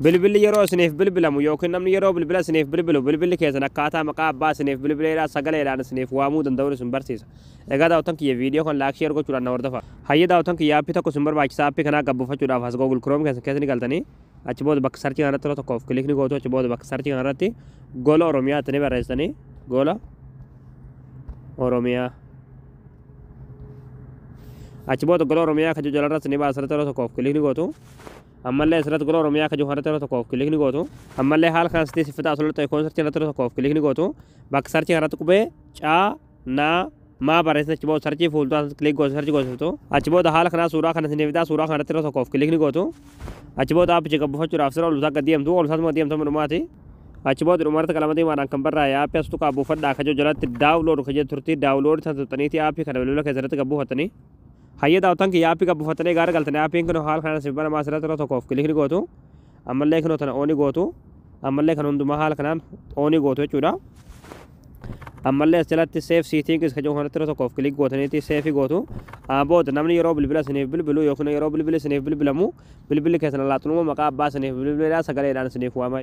Bilbilli yeroo isiniif bilbilamu yookiin namni yeroo bilbila isiniif bilbilu bilbilli keessan akkaataa maqaa abbaa isiniif bilbileedhaa sagaleedhaan isiniif waamuu danda'uun isin barsiisa. Egaa daawwattan kiyya, viidiyoo kan like, share gochuudhaan na hordofa. Hayyee daawwattan kiyya, aappii tokko isin barbaachisa. Aappii kanaa gabbuufachuudhaaf as Google Chrome keessan keessa ni galtanii, achi booda bakka search kanarratti yeroo tokkoof click ni gootu. Achi booda bakka search kanarratti Gola Oromiyaa itti ni barreessitanii, Gola Oromiyaa. Achi booda Gola Oromiyaa kan jalarratti ni baasa, yeroo tokkoof click ni gootu. Ammallee asirratti Gola Oromiyaa kan jiru kanarratti yeroo tokkoof click ni gootu. Ammallee haala kana sitti siffata asirratti icon search irratti yeroo tokkoof click ni gootu. Bakka search kanarratti qubee caa naa maa barreessa. Achi booda search fuuldura click gootu, search goosiftu. Achi booda haala kanaa suuraa kana isiniif fidaa, suuraa kanarratti yeroo tokkoof click ni gootu. Achi booda aappicha gabbuufachuudhaaf sira ol gad deemtu, ol isaatuma deemtu dhumaati. Achi booda dhumarratti qalama diimaadhaan kan barraa'e aappii as tuqaa buufadhaa kan jiru jalatti download kan jedhu turtii, download sana tuqxaniiti aappii kana bilbila keessatti gabbuufattanii. Hayyee daawwattan kiyya, aappii gabbuufattanii gaara galtanii, aappiin kun haala kanaan siif banamaa, asirratti yeroo tokkoof click ni gootu. Ammallee kunoo tana on gootu. Ammallee kan hundumaa haala kanaan on gootu jechuudha. Ammallee as jalatti save settings kan jedhu kanatti yeroo tokkoof click gootaniiti save gootu. Booda namni yeroo bilbila isiniif bilbilu yookiin yeroo bilbilli isiniif bilbilamu bilbilli keessan laaxinuma maqaa abbaa isiniif bilbileedhaa sagaleedhaan isiniif waama.